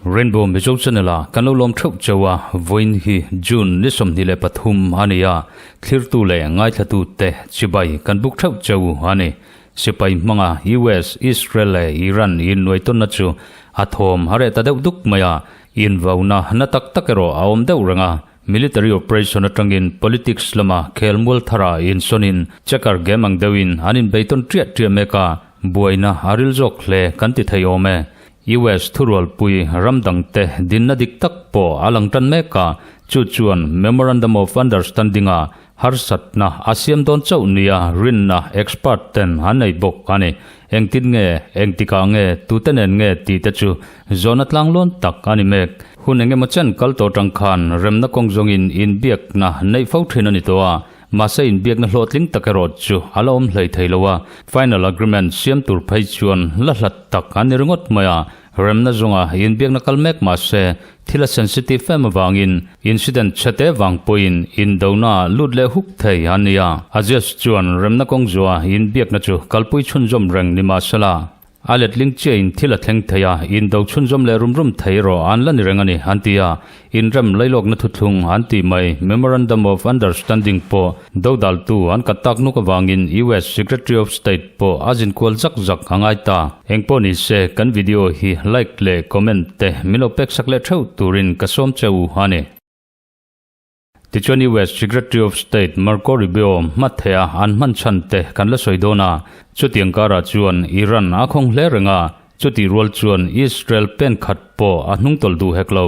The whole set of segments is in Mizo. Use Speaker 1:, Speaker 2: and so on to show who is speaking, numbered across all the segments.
Speaker 1: Rainbow Mizo Channel a kan lo lawm theuh cheu a, vawiin hi June ni 23 a ni a, thlirtu leh ngaithlatu te chibai kan buk theuh cheu a ni. Sipai hmanga US, Israel leh Iran innuai tawnna chu a thawm a reh ta deuh duk mai a, invauna na tak tak erawh a awm deuh reng a, Military operation atangin politics lama khelmual thara insawnin checker game ang deuhin an inbeitawn triah triah mek a, buaina a ril zawk hle kan ti thei awm e. US thurualpui ram dangte dinna dik tak pawh a lang tan mek a, chu chuan Memorandum of Understanding a harsatna a siam dawn chauh nia rinna expert ten an nei bawk a ni. Engtin nge, engtikah nge, tute nen nge tih te chu zawhna tlanglawn tak a ni mek. Hun engemaw chen kal tawh tang khan remna kawng zawngin inbiakna neih fo thin a ni tawh a, mahse inbiakna hlawhtling tak erawh chu a la awm hlei thei lo a, final agreement siam tur phei chuan la hlat tak a ni ringawt mai a, remna zawnga inbiakna kal mek mahse thil a sensitive em avangin incident chhete vang pawhin indona lut leh huk thei a ni a, Aziz chuan remna kawng zuah inbiakna chu kalpui chhunzawm reng ni mahsela, A letling chiahin thil a thleng thei a, indo chhunzawm leh rum rum thei erawh an la ni reng a ni, an ti a. Inrem lailawkna thuthlung an tih mai, Memorandum of Understanding pawh dodaltu an kat tak nuk avangin US Secretary of State pawh a zin kual zak zak a ngai ta. Engpawh ni se, kan video hi like leh comment te min lo pek sak leh theuh turin ka sawm che u a ni. Tichuan US Secretary of State Marco Rubio hmatheh a an hman chhan te kan la sawi dawn a, chutiang karah chuan Iran a khawng hle reng a, chutih rual chuan Israel pen khat pawh a hnungtawlh duh hek lo.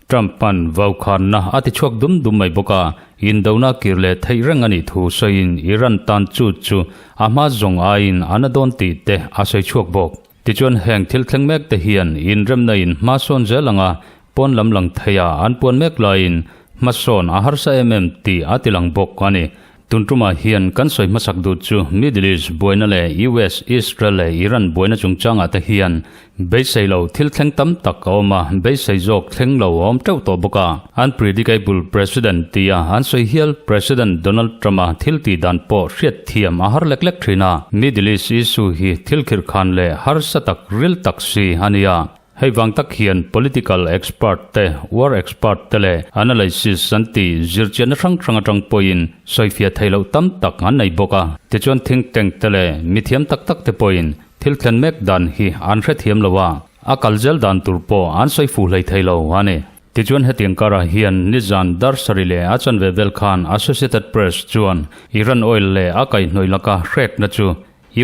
Speaker 1: Trump an vaukhanna a ti chhuak dum dum mai bawk a, indona kir leh theih reng a nih thu sawiin Iran tan chu chu a hma zawng aiin a na dawn tih te a sawi chhuak bawk. Tichuan heng thil thleng mek te hian inremna in hma sawn zel anga Pawn lam lang theia an puan mek laiin hmasawn a harsa em em tih a ti lang bawk a ni. Tun tumah hian kan sawi hmasak duh chu Middle East buaina leh US, Israel leh Iran buaina chungchangah te hian beisei lo thil thleng tam tak a awm a, beisei zawk thleng lo a awm teuh tawh bawk a. Unpredictable President tia an sawi hial President Donald Trump-a thil tih dan pawh hriat thiam a har lek lek thin a. Middle East issue hi thil khirhkhan leh harsa tak ril tak si a ni a. Hei vang tak hian political expert te, war expert te leh analysis an tih zirchianna hrang hrang atang pawhin sawifiah theih loh tam tak an nei bawk a. Tichuan think tank te leh mithiam tak tak te pawhin thil thlen mek dan hi an hrethiam lo a, a kal zel dan tur pawh an sawi fuh hlei thei lo a ni. Tichuan hetiang karah hian nizan dar sarih leh a chanve vel khan Associated Press chuan Iran oil leh a kaihhnawih laka hrekna chu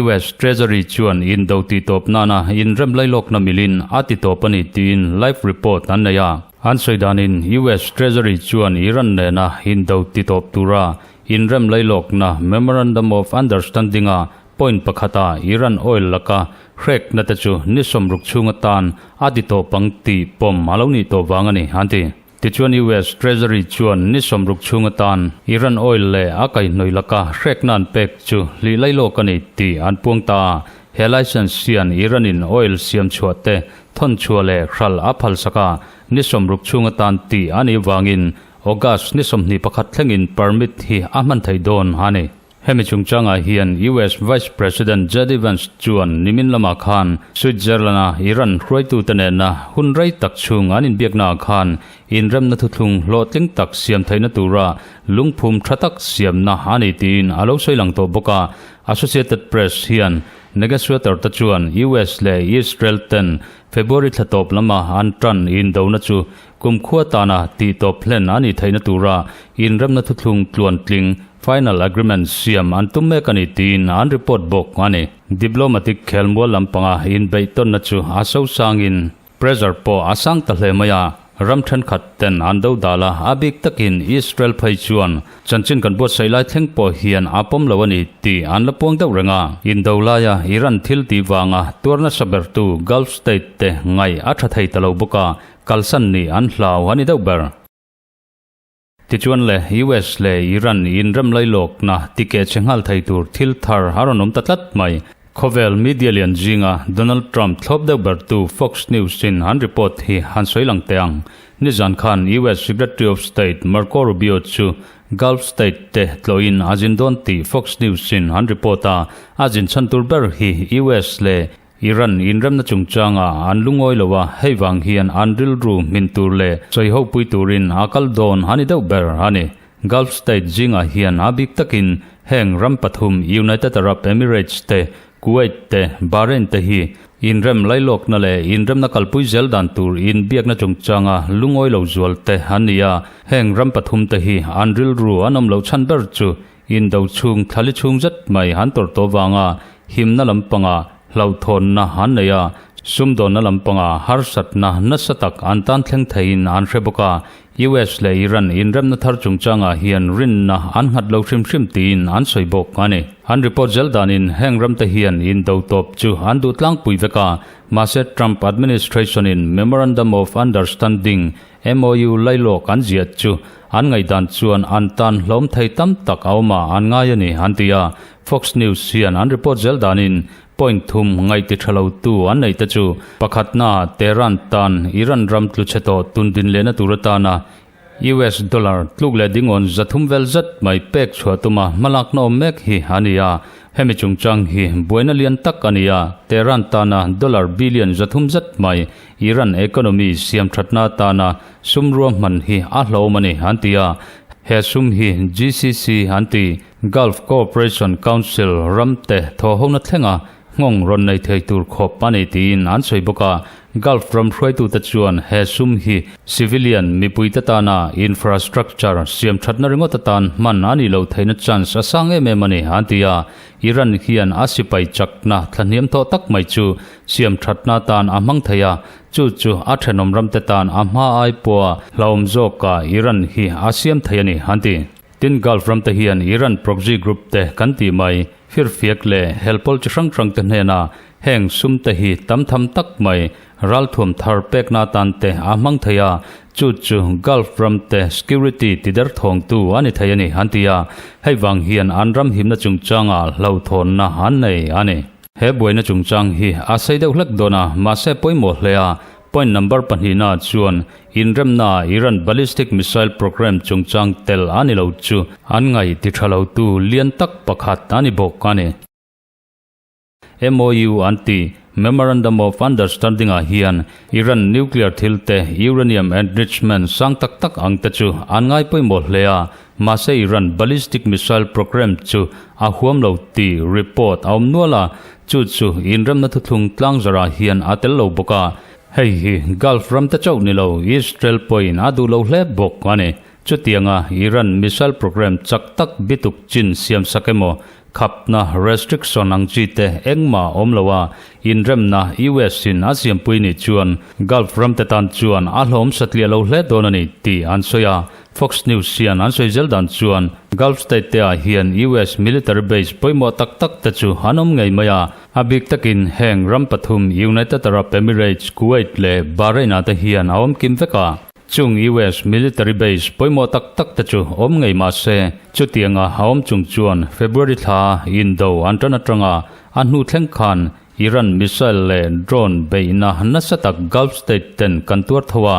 Speaker 1: US Treasury chuan indo tihtawp nana inrem lailawkna milin a titawp a ni tiin live report an nei a. An sawi danin US Treasury chuan Iran nena indo titawp tura inrem lailawkna Memorandum of Understanding a point pakhata Iran oil laka hrekna te chu ni 60 chhung atan a titawp ang tih pawm a lo nih tawh vang a ni, an ti. Tichuan US Treasury chuan ni 60 chhung atan Iran oil leh a kaihhnawih laka hrekna an pek chu hlih lailawk a ni tih an puang ta a. He license hian Iran in oil siam chhuah te thawn chhuah leh hral a phalsak a, ni 60 chhung atan tih a nih vangin August ni 21 thlengin permit hi a hman theih dawn a ni. Hemi chungchangah hian US Vice President JD Vance chuan nimin lamah khan Switzerland-a Iran hruaitute nena hun rei tak chhung an inbiaknaah khan inremna thuthlung hlawhtling tak siam theihna tura lungphum tha tak siamna a ni tiin a lo sawi lang tawh bawk a. Associated Press hian negotiator te chuan US leh Israel ten February thla tawp lama an tan indona chu Kumkhua tana tih tawp hlen a nih theihna tura inremna thuthlung tluantling, final agreement, siam an tum mek a ni tiin an report bawk a ni. Diplomatic khelmual lampanga inbeihtawnna chu a sosangin pressure pawh a sang ta hle mai a, ram thenkhat ten an do dal a, a bik takin Israel phei chuan chanchin kan buatsaih lai thleng pawh hian a pawm lo a ni tih an la puang deuh reng a. Indo laia Iran thil tih vanga tuar nasa bertu Gulf state te ngaih a tha thei ta lo bawk a, Kalsan nih an hlau a ni deuh ber. Tichuan le, US leh Iran inrem lailawkna tikeh che nghal thei tur thil thar a rawn awm ta tlat mai. Khawvel media lian zinga Donald Trump thlawp deuh bertu Fox News in an report hi han sawi lang teh ang. Nizan khan US Secretary of State Marco Rubio chu Gulf state te tlawhin a zin dawn tih Fox News in an report a, a zin chhan tur ber hi US leh Iran inremna chungchanga an lungawi lo a, hei vang hian an rilru hmin tur leh sawi hopui turin a kal dawn a ni deuh ber a ni. Gulf state zingah hian a bik takin heng ram pathum United Arab Emirates te, Kuwait te, Bahrain te hi inrem lailawkna leh inremna kalpui zel dan tur inbiakna chungchanga lungawi lo zual te an ni a, heng ram pathum te hi an rilru an awm loh chhan ber chu indo chhung thlali chhung zet mai an tawrh tawh vanga himna lampanga hlauhthawnna an nei a, sumdawnna lampanga harsatna nasa tak an tan thleng theiin an hre bawk a, US leh Iran inremna thar chungchangah hian rinna an nghat lo hrim hrim tiin an sawi bawk a ni. An report zel danin heng ramte hian indo tawp chu an duh tlangpui vek a, mahse Trump administration-in Memorandum of Understanding, MOU, lailawk an ziah chu an ngaihdan chuan an tan hlawm thei tam tak a awm a an ngai a ni, an ti a. Fox News hian an report zel danin Point thum ngaih ti tha lo tu an neih te chu pakhatna Tehran tan Iran ram tlu chhe tawh tun din lehna tur atana US dollar tluk leh dingawn 300 vel zet mai pek chhuah tuma hmalakna awm mek hi a ni a. Hemi chungchang hi buaina lian tak a ni a, Tehran tana dollar billion 300 zet mai Iran economy siam thatna atana sum ruahman hi a hlawm a ni an ti a. He sum hi GCC an ti. Gulf Cooperation Council ramte thawhhona thlenga nghawng rawn nei thei tur khawp a ni tiin an sawi bawk a. Gulf ram hruaitute chuan he sum hi civilian mipuite tana infrastructure siam thatna ringawt atan hman a nih loh theihna chance a sang em em a ni an ti a. Iran hian a sipai chakna thlahniam tawh tak mai chu siam thatna atan a hmang thei a, chu chu a thenawm ramte tan a hma ai pawha hlauhawm zawka Iran hi a siam thei a ni an ti. Tin Gulf ram te hian Iran proxy group te kan tih mai, firfiak leh helpawl chi hrang hrang te hnena heng sum te hi tam tham tak mai ralthuam thar pekna atan te a hmang thei a, chu chu Gulf ram te security ti derthawngtu a ni thei a ni an ti a, hei vang hian an ram himna chungchanga hlauhthawnna an nei a ni. He buaina chungchang hi a sei deuh hlek dawn a, mahse pawimawh hle a, Point number pahnihna chuan inremna Iran ballistic missile program chungchang tel a ni lo chu an ngaih ti tha lotu lian tak pakhat a ni bawk a ni. MOU an ti, Memorandum of Understanding ah hian Iran nuclear thil te uranium enrichment sang tak tak ang te chu an ngai pawimawh hle a, mahse Iran ballistic missile program chu a huam lo tih report a awm nual a, Chu chu inremna thuthlung tlangzarah hian a tel lo bawk a, hei hi Gulf ram te chauh ni lo Israel pawhin a duh lo hle bawk a ni. Chutianga Iran missile program chak tak bituk chin siam sak emaw, khapna restriction ang chi te engmah awm lo a, inremna US in a siampui nih chuan Gulf ram te tan chuan a hlawm satliah lo hle dawn a ni tih an sawi a. Fox News hian an sawi zel dan chuan Gulf state te ah hian US military base pawimawh tak tak te chu an awm ngei mai a, a bik takin heng ram pathum United Arab Emirates, Kuwait leh Bahrain ah te hian a awm kim vek a. Chung US military base pawimawh tak tak te chu awm ngei mah se, chutianga a awm chung chuan February thla indo an tan atanga a hnu thleng khan Iran missile leh drone beihna nasa tak Gulf state ten kan tuar tho a,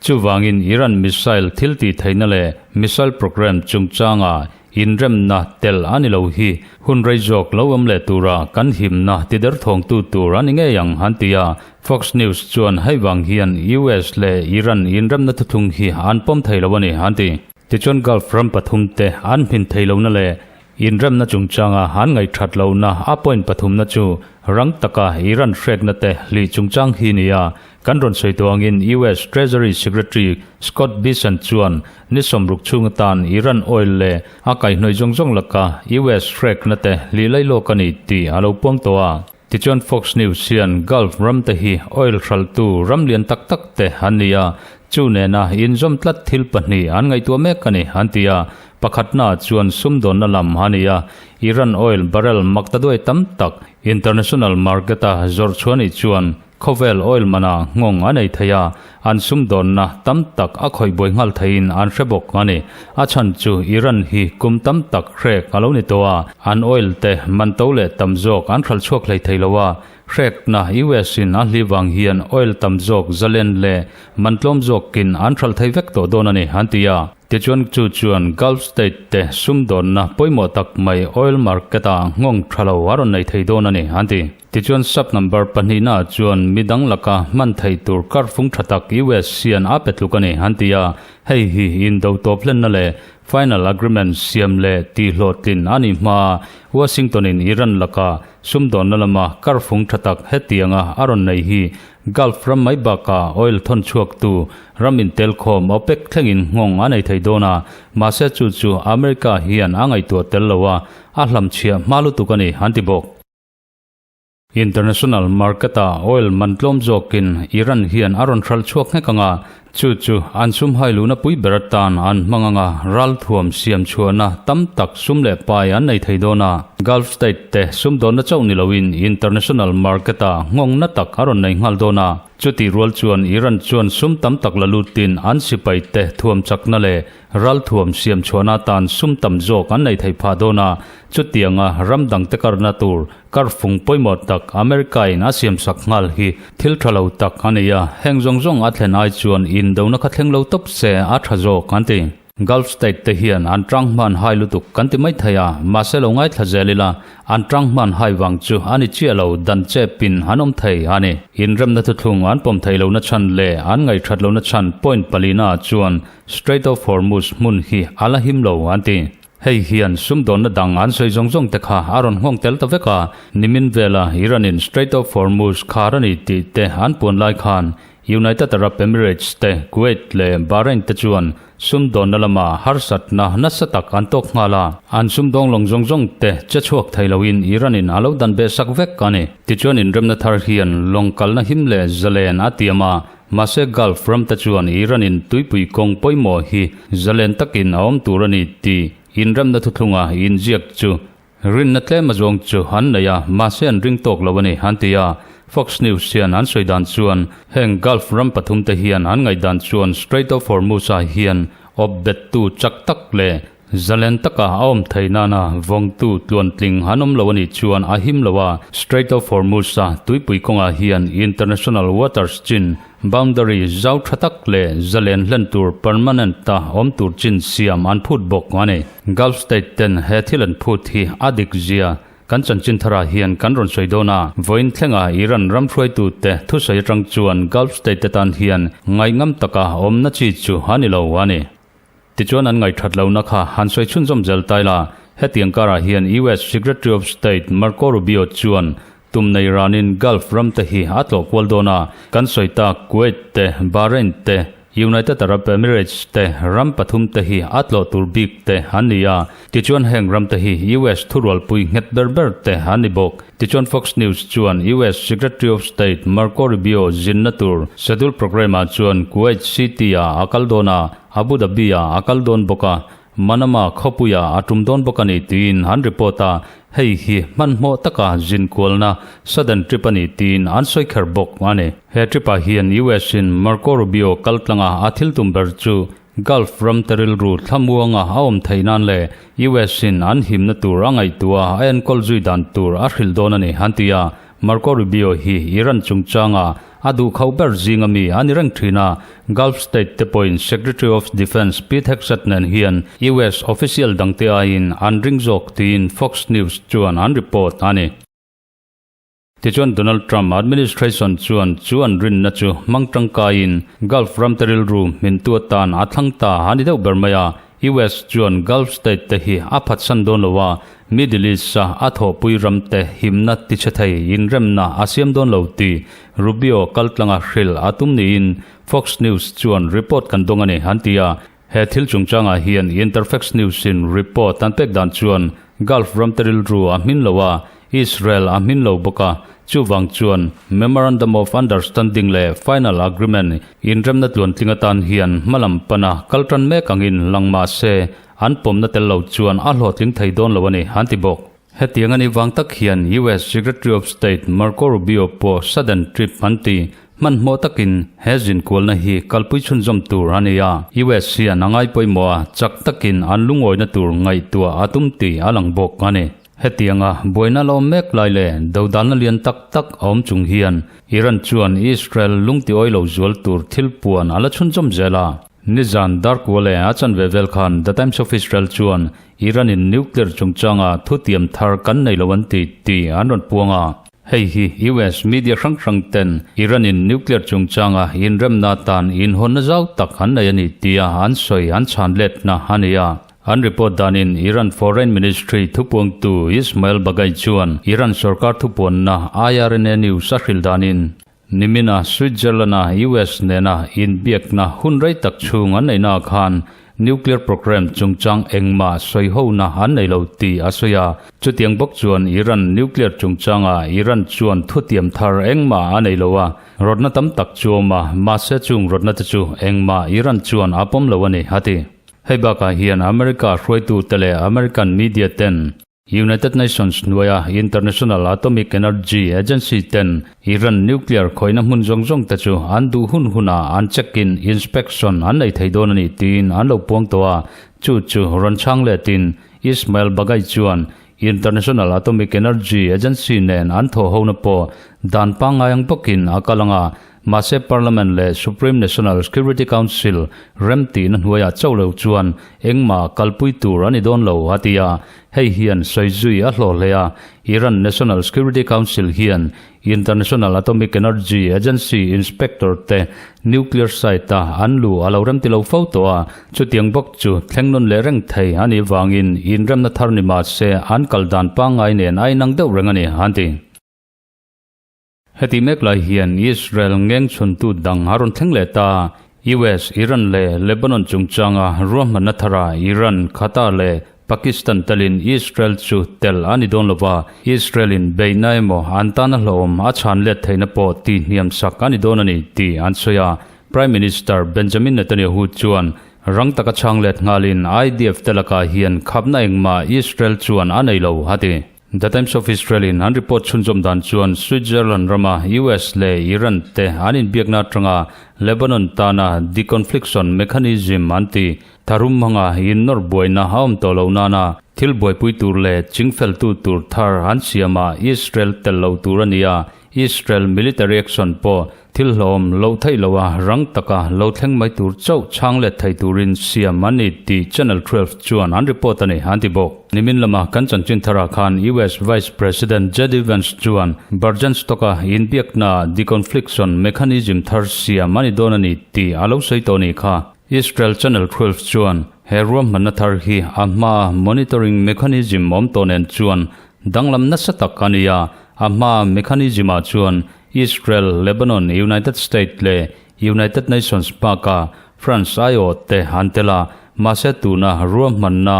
Speaker 1: Chuvangin Iran missile thil tih theihna leh missile program chungchanga inremna tel a ni lo hi hun rei zawk lo awm leh tura kan himna ti derthawngtu tur a ni ngei ang an ti a. Fox News chuan hei vang hian US leh Iran inremna thuthlung hi an pawm thei lo a ni an ti. Tichuan Gulf ram pathumte an hmin thei lohna leh Inremna chungchanga an ngaihthat lohna a point pathumna chu rang taka Iran hrekna te hlih chungchang hi ni a, kan rawn sawi tawh angin US Treasury Secretary Scott Bessent chuan ni 60 chhung atan Iran oil leh a kaihhnawih zawng zawng laka US hrekna te hlih lai lawk a ni tih a lo puang tawh a. Tichuan Fox News hian Gulf ram te hi oil hraltu ram lian tak tak te an ni a, chu nena inzawm tlat thil pahnih an ngaihtuah mek a ni an ti a. Pakhatna chuan sumdawnna lam a ni a, Iran oil barrel maktaduai tam tak international market-a zawrh chhuah nih chuan Khawvel oil mana nghawng a nei thei a, an sumdawnna tam tak a khawih buai nghal theiin an hre bawk a ni. A chhan chu Iran hi kum tam tak hrek a lo ni tawh a, an oil te man to leh tam zawk an hralh chhuak hlei thei lo a, hrekna US in a hli vang hian oil tam zawk zalen leh man tlawm zawkin an hralh thei vek tawh dawn a ni, an ti a. Tichuan chu chuan Gulf State te sumdawnna pawimawh tak mai oil market ah nghawng tha lo a rawn nei thei dawn a ni, an ti. Tichuan sub number pahnihna ah chuan midang laka hman theih tur karfung tha tak US hian a pe tluk a ni, an ti a. Hei hi indo tawp hlenna leh final agreement siam leh tihhlawhtlin a nih hma Washington in Iran laka sumdawnna lama karfung tha tak hetianga a rawn nei hi Gulf ram mai bakah oil thawn chhuaktu ram intelkhawm OPEC thlengin nghawng a nei thei dawn a, mahse chu chu America hian a ngaihtuah tel lo a, a hlamchhiah hma lutuk a ni, an ti bawk. International market-ah oil man tlawm zawkin Iran hian a rawn hralh chhuak nghek ang a, chu chu an sum hai luhna pui ber atan an hmang ang a, ralthuam siam chhuahna tam tak sum leh pai an nei thei dawn a. Gulf state te sumdawnna chauh ni loin international market-ah nghawngna tak a rawn nei nghal dawn a. Chutih rual chuan Iran chuan sum tam tak la lutin an sipai te thuam chakna leh Ralthuam siam chhuahna atan sum tam zawk an nei thei phah dawn a, chutianga ram dangte karna tur karfung pawimawh tak America-in a siamsak nghal hi thil tha lo tak a ni a, heng zawng zawng a thlen ai chuan indona kha thleng lo tawp se a tha zawk an ti. Gulf state te hian an tang hman hai lutuk kan ti mai thei a, mahse lo ngaithla zel ila An tang hman hai vang chu a ni chiah lo, dan chepin an awm thei a ni. Inremna thuthlung an pawm theih lohna chhan leh an ngaihṭhat lohna chhan point palina ah chuan Strait of Hormuz hmun hi a la him lo an ti. Hei hian sumdawnna dang an sawi zawng zawng te kha a rawn nghawng tel ta vek a, nimin vela Iran-in Strait of Hormuz khar a ni tih te an puan lai khan United Arab Emirates te, Kuwait leh Bahrain te chuan sumdawnna lama harsatna nasa tak an tawk nghal a. An sumdawng lawng zawng zawng te che chhuak thei loin Iran-in a lo dan beh sak vek a ni. Tichuan inremna thar hian lawng kalna him leh zalen a tiam a, mahse Gulf ram te chuan Iran-in tuipui kawng pawimawh hi zalen takin a awm tur a ni tih inremna thuthlunga inziak chu Rinna tlem a zawng chu an nei a, mahse an ring tawk lo a ni, an ti a. Fox News hian an sawi dan chuan heng Gulf ram pathum te hian an ngaihdan chuan Strait of Hormuz-ah hian awp bettu chak tak leh zalen taka a awm theih nana vawngtu tluantling an awm lo a nih chuan a him lo a. Strait of Hormuz-a tuipui kawngah hian international waters chin Boundary zau tha tak leh zalen hlen tur permanent a awm tur chin siam an phut bawk a ni. Gulf state ten he thil an phut hi a dik zia kan chanchin tharah hian kan rawn sawi dawn a. Vawiin thlenga Iran ram hruaitute thusawi atang chuan Gulf state te tan hian ngaihngam taka awmna chi chu a ni lo a ni. Tichuan an ngaihthat lohna kha han sawi chhunzawm zel tai la, hetiang karah hian US Secretary of State Marco Rubio chuan tum nei ranin Gulf ram te hi a tlawh kual dawn a, kan sawi tak Kuwait te, Bahrain te, United Arab Emirates te ram pathum te hi a tlawh tur bik te an ni a, tichuan heng ram te hi US thurualpui nghet ber ber te an ni bawk. Tichuan Fox News chuan US Secretary of State Marco Rubio zinna tur schedule program-ah chuan Kuwait City-ah a kal dawn a, Abu Dhabi-ah a kal dawn bawk a, Manama khawpuiah a tum dawn bawk a ni tiin an report a, hei hi hmanhmawh taka zin kualna sudden trip a ni tiin an sawi kher bawk a ni. He trip-ah hian US-in Marco Rubio kal tlanga a thil tum ber chu Gulf ram te rilru thlamuanga a awm theih nan leh US-in an himna tur a ngaihtuah a enkawl zui dan tur a hrilh dawn a ni, an ti a. Marco Rubio hi Iran chungchanga a duh khauh ber zinga mi a ni reng thin a, Gulf state te pawhin Secretary of Defence Pete Hegseth nen hian US official dangte aiin an ring zawk tiin Fox News chuan an report a ni. Tichuan Donald Trump administration chuan chu an rinna chu hmang tangkaiin Gulf ramte rilru hmintu atan a thlang ta a ni deuh ber mai a, US chuan Gulf state te hi a phatsan dawn lo a, Middle East-a a thawhpui ramte himna tichhe thei inremna a siam dawn lo tih Rubio kaltlanga hrilh a tum niin Fox News chuan report kan dawng a ni, an ti a. He thil chungchangah hian Interfax News-in report an pek dan chuan Gulf ramte rilru a hmin lo a, Israel a hmin lo bawk a, chuvang chuan Memorandum of Understanding leh Final Agreement inremna tluantling atan hian hmalam pana kal tan mek angin lang mah se, an pawmna tel lo chuan a hlawhtling thei dawn lo a ni, an ti bawk. Hetiang a nih vang tak hian US Secretary of State Marco Rubio pawh sudden trip an ti. Hmanhmawh takin he zinkualna hi kalpui chhunzawm tur a ni a, US hian a ngai pawimawh a, chak takin an lungawina tur ngaihtuah a tum tih a lang bawk a ni. Hetianga buaina la awm mek lai leh dodalna lian tak tak a awm chung hian Iran chuan Israel lungtiawi lo zual tur thil puan a la chhunzawm zel a. Nizan darkua leh a chanve vel khan The Times of Israel chuan Iran-in nuclear chungchanga thutiam thar kan nei lo an ti tih an rawn puang a. Hei hi US media hrang hrang ten Iran-in nuclear chungchanga inremna atan inhawnna zau tak an nei a ni tia an sawi an chhan letna a ni a. An report danin Iran Foreign Ministry thupuangtu Ismail Baghaei chuan Iran sorkar thupuanna IRNA News a hrilh danin Nimina Switzerland-a US nena inbiakna hun rei tak chhung an neihnaah khan nuclear programme chungchang engmah sawihona an nei lo tih a sawi a. Chutiang bawk chuan Iran nuclear chungchangah Iran chuan thutiam thar engmah a nei lo a, rawtna tam tak chu awm a, mahse chung rawtna te chu engmah Iran chuan a pawm lo a ni, a ti. Hei bakah hian America hruaitute leh American media ten United Nations hnuaia International Atomic Energy Agency ten Iran nuclear khawihna hmun zawng zawng te chu an duh hun hunah an check in inspection an nei thei dawn a ni tiin an lo puang tawh a, chu chu rawn chhang letin Ismail Baghaei chuan International Atomic Energy Agency nen an thawh hona pawh dan pangngai ang bawkin a kal ang a, Mahse Parliament leh Supreme National Security Council remtihna hnuaiah chauh lo chuan engmah kalpui tur a ni dawn lo a ti a, hei hian sawi zui a hlawh hle a, Iran National Security Council hian International Atomic Energy Agency inspector te nuclear site-a an luh a lo remti lo fo tawh a, chutiang bawk chu thleng nawn leh reng thei a nih vangin inremna thar ni mahse an kal dan pangngai nen a inang deuh reng a ni, an ti. Heti mek lai hian Israel ngeng chhuntu dang a rawn thleng leh ta. US, Iran leh Lebanon chungchanga ruahmanna thara Iran, Qatar leh Pakistan telin Israel chu tel a ni dawn lova, Israel-in beihna emaw an tana hlauhawm a chhan let theihna pawh tihhniam sak a ni dawn a ni tih an sawi a. Prime Minister Benjamin Netanyahu chuan rang taka chhang let nghalin IDF te lakah hian khapna engmah Israel chuan a nei lo a ti. The Times of Israel-in an report chhunzawm dan chuan Switzerland rama US leh Iran te an inbiakna atanga Lebanon tana deconfliction mechanism an ti tharum hmanga innawr buaina a awm tawh loh nana thil buaipui tur leh chingfeltu tur thar an siamah Israel tel lo tur a ni a, Israel military action pawh Thil hlawm loh theih loh a rang taka lo thleng mai tur chauh chhang let thei turin siam an ni tih Channel 12 chuan an report a ni, an ti bawk. Nimin lama kan chanchin tharah khan US Vice President JD Vance chuan Burgenstock-a inbiaknaah deconfliction mechanism thar siam a ni dawn a ni tih a lo sawi tawh a nih kha. Israel Channel 12 chuan he ruahmanna thar hi a hmaa monitoring mechanism awm tawh nen chuan danglam nasa tak a ni a, a hmaa mechanism-ah chuan Israel, Lebanon, United States leh United Nations bakah France aiawh te an tel a, mahse tuna ruahmanna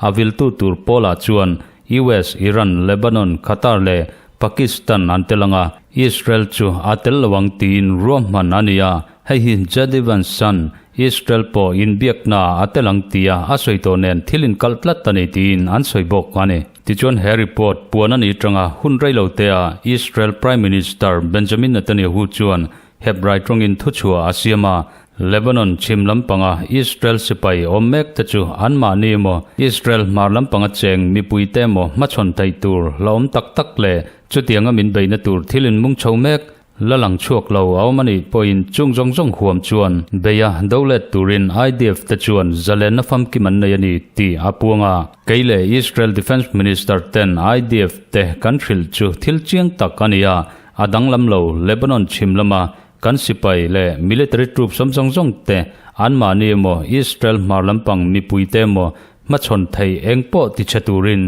Speaker 1: a viltu tur pawlah chuan US, Iran, Lebanon, Qatar leh Pakistan an tel ang a, Israel chu a tel lo ang tiin ruahman a ni a, hei hi J D Vance chuan Israel pawh inbiakna a tel ang tia a sawi tawh nen thil inkalh tlat a ni tiin an sawi bawk a ni. Tichuan he report puan a nih atanga hun rei lo te ah Israel Prime Minister Benjamin Netanyahu chuan Hebrai tawngin thuchhuah a siam a, Lebanon chhim lampanga Israel sipai awm mek te chu anmahni emaw Israel hmar lampanga cheng mipui te emaw hmachhawn theih tur la awm tak tak leh chutianga min beihna tur thil inmung chho mek La lang chhuak lo a awm a nih pawhin chung zawng zawng huam chuan beia do let turin IDF te chuan zalenna famkim an nei a ni tih a puang a. Kei leh Israel Defence Minister ten IDF te kan hrilh chu thil chiang tak a ni a, a danglam lo Lebanon chhim lama kan sipai leh military troops awm zawng zawng te anmahni emaw Israel hmar lampang mipui te emaw hmachhawn thei eng pawh tichhe turin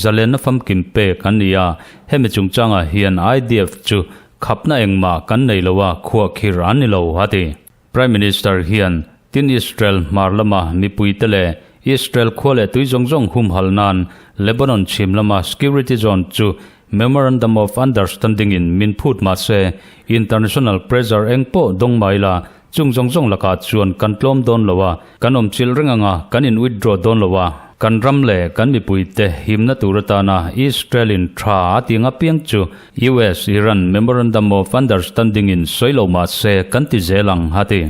Speaker 1: zalenna famkim pek an ni a, hemi chungchangah hian IDF chu khapna engmah kan nei lo a, khuahkhir an ni lo, a ti. Prime Minister hian tin Israel hmar lama mipuite leh Israel khua leh tui zawng zawng humhal nan Lebanon chhim lama security zone chu Memorandum of Understanding in min phut mah se international pressure eng pawh dawng mai la Chung zawng zawng lakah chuan kan tlawm dawn lo a, kan awm chilh reng anga kan in withdraw dawn lo a. Kan ram leh kan mipuite himna tur atana Israel-in tha a ti anga piang chu US-Iran Memorandum of Understanding-in sawi lo mah se kan ti zel ang, a ti.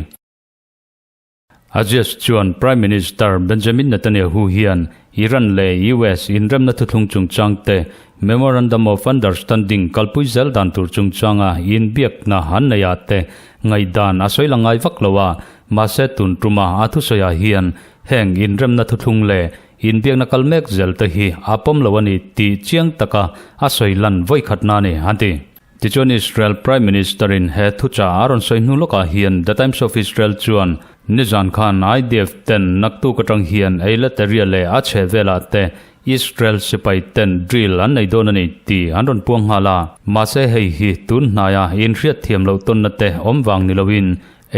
Speaker 1: Aziz chuan Prime Minister Benjamin Netanyahu hian Iran leh US inremna thuthlung chungchangte Memorandum of Understanding kalpui zel dan tur chungchanga inbiakna an neihah te ngaihdan a sawi la ngai vak lo a, mahse tun tuma a thusawiah hian heng inremna thuthlung leh inbiakna kal mek zel te hi a pawm lo a ni tih chiang taka a sawi lan vawikhatna a ni, an ti. Tichuan Israel Prime Minister-in he thuchah a rawn sawi hnu lawkah hian The Times of Israel chuan nizan khan IDF ten naktuk atang hian Eilat area leh a chheh velah te Israel sipai ten drill an nei dawn a ni tih an rawn puang nghal a. Mahse hei hi tun hnaia inhriatthiam loh tawnna te awm vang ni loin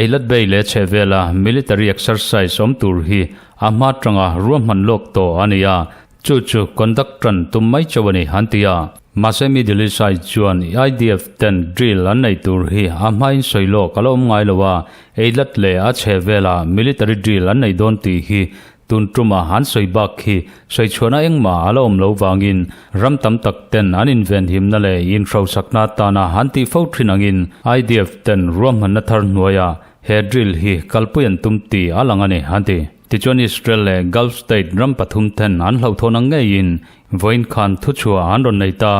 Speaker 1: Eilat Bay leh chheh vela military exercise awm tur hi a hma tanga ruahman lawk tawh a ni a, Chu chu conduct tan tum mai chauh a ni, an ti a. Mahse Middle East ai chuan IDF ten drill an nei tur hi a hmain sawi lawk a la awm ngai lo a, Eilat leh a chheh velah military drill an nei dawn tih hi tun tuma an sawi bak khi sawi chhuahna engmah a la awm lo vangin ram tam tak ten an invenhimna leh inhrosakna atana an tih fo thin angin IDF ten ruahmanna thar hnuaiah he drill hi kalpui an tum tih a lang a ni, an ti. Tichuan Israel leh Gulf State ram pathum ten an hlauhthawn ang ngeiin vawiin khan thuchhuah an rawn nei ta.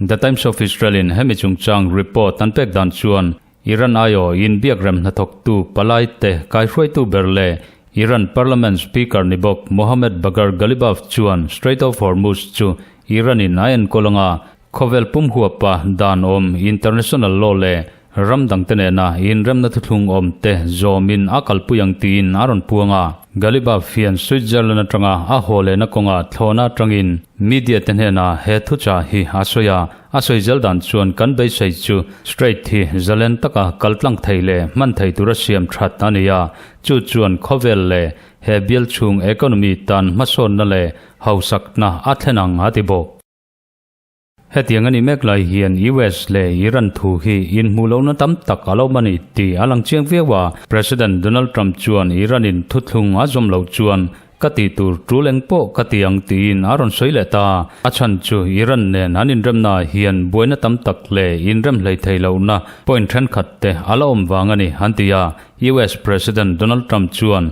Speaker 1: The Times of Israel in hemi chungchang report an pek dan chuan Iran aiawh inbiak rem hnathawktu palai te kaihruaitu ber leh Iran Parliament Speaker ni bawk Mohammad Bagher Ghalibaf chuan Strait of Hormuz chu Iran in a enkawl anga Khawvel pum huapa dan awm international law leh ram dangte nena inremna thuthlung awmte zawmin a kalpui ang tiin a rawn puang a. Ghalibaf hian Switzerland atanga a haw lehna kawnga thlawhna atangin media te hnenah he thuchah hi a sawi a. A sawi zel dan chuan kan beisei chu Strait hi zalen taka kaltlang thei leh hman thei tura siam that a ni a, chu chuan khawvel leh he bial chhung economy tan hmasawnna leh hausakna a thlen ang a ti bawk. Hetiang a nih mek lai hian US leh Iran thu hi inhmuh lohna tam tak a lo awm a ni tih a lang chiang viau a. President Donald Trump chuan Iran-in thuthlung a zawm loh chuan ka tih tur tul eng pawh ka ti ang tiin a rawn sawi leh ta. A chhan chu Iran nen an inremnaah hian buaina tam tak leh inrem hlei thei lohna point thenkhat te a la awm vang a ni an ti a. US President Donald Trump chuan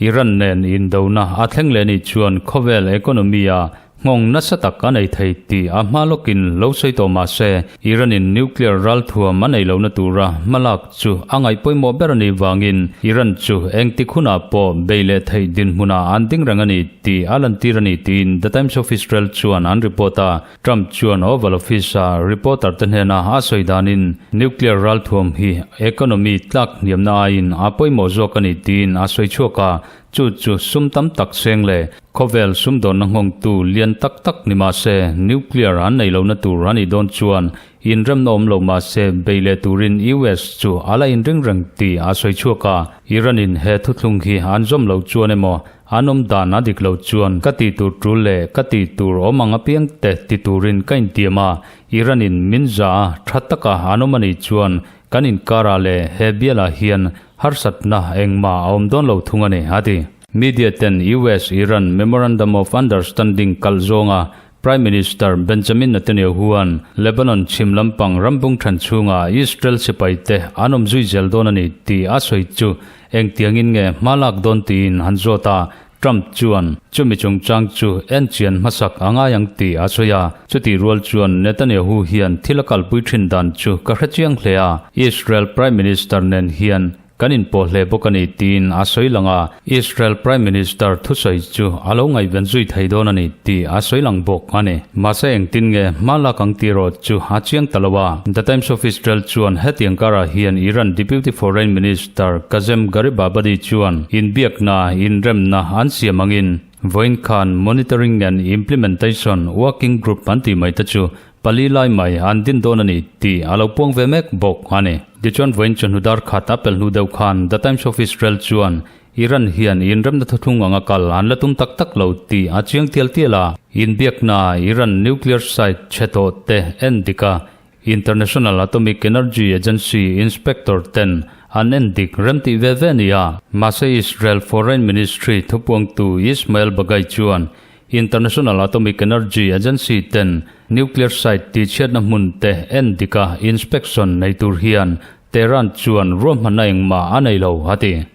Speaker 1: Iran nen indona a thleng leh nih chuan khawvel economy-a nghawng nasa tak a nei thei tih a hma lawkin lo sawi tawh mah se, Iran-in nuclear ralthuam a nei lohna tura hmalak chu a ngaih pawimawh ber a nih vangin Iran chu engtik hunah pawh bei leh theih dinhmunah an ding reng a ni tih a lantir a ni tiin The Times of Israel chuan an report a. Trump chuan Oval Office-a reporter te hnena a sawi danin nuclear ralthuam hi economy tlak hniamna aiin a pawimawh zawk a ni tiin a sawi chhuak a, chu chu sum tam tak seng leh khawvel sumdawnna nghawngtu lian tak tak ni mah se nuclear an nei lohna tur a nih dawn chuan inremna awm lo mah se bei leh turin US chu a la inring reng tih a sawi chhuak a, Iran-in he thuthlung hi an zawm loh chuan emaw An awm dan a dik lo chuan ka tih tur tul leh ka tih tur awm ang apiang te ti turin ka intiam a, Iran-in min za a tha taka an awm a nih chuan kan inkarah leh he bialah hian harsatna engmah a awm dawn lo thung a ni, a ti. Media ten US-Iran Memorandum of Understanding kalh zawnga Prime Minister Benjamin Netanyahu-a'n Lebanon chhim lampang rambung than chhunga Israel sipaite an awm zui zel dawn a ni tih a sawi chu engtiangin nge hma lak dawn tiin han zawt a, Trump chuan chumi chungchang chu enchian hmasak a ngai ang tih a sawi a. Chutih rual chuan Netanyahu hian thil a kalpui thin dan chu ka hrechiang hle a, Israel Prime Minister nen hian Kan inpawh hle bawk a ni tiin a sawi lang a, Israel Prime Minister thusawi chu a lo ngaihven zui thei dawn a ni tih a sawi lang bawk a ni. Mahse engtin nge hma lak ang tih erawh chu a chiang ta lo a. The Times of Israel chuan hetiang karah hian Iran Deputy Foreign Minister Kazem Gharibabadi chuan inbiakna, inremna an siam angin vawiin khan Monitoring and Implementation Working Group an tih mai te chu Pali lai mai an din dawn a ni tih a lo puang ve mek bawk a ni. Tichuan vawiin chawhnu dar khat a pel hnu deuh khan The Times of Israel chuan Iran hian inremna thuthlung anga kal an la tum tak tak lo tih a chiang tial tial a. Inbiakna Iran nuclear site chhe tawh te en dik a, International Atomic Energy Agency inspector ten an en dik rem tih ve ve a ni a. Mahse Israel Foreign Ministry thupuangtu Ismail Baghaei chuan. International Atomic Energy Agency ten nuclear site tihchhiatna hmun te en dika inspection nei tur hian Tehran chuan ruahmanna engmah a nei lo, a ti.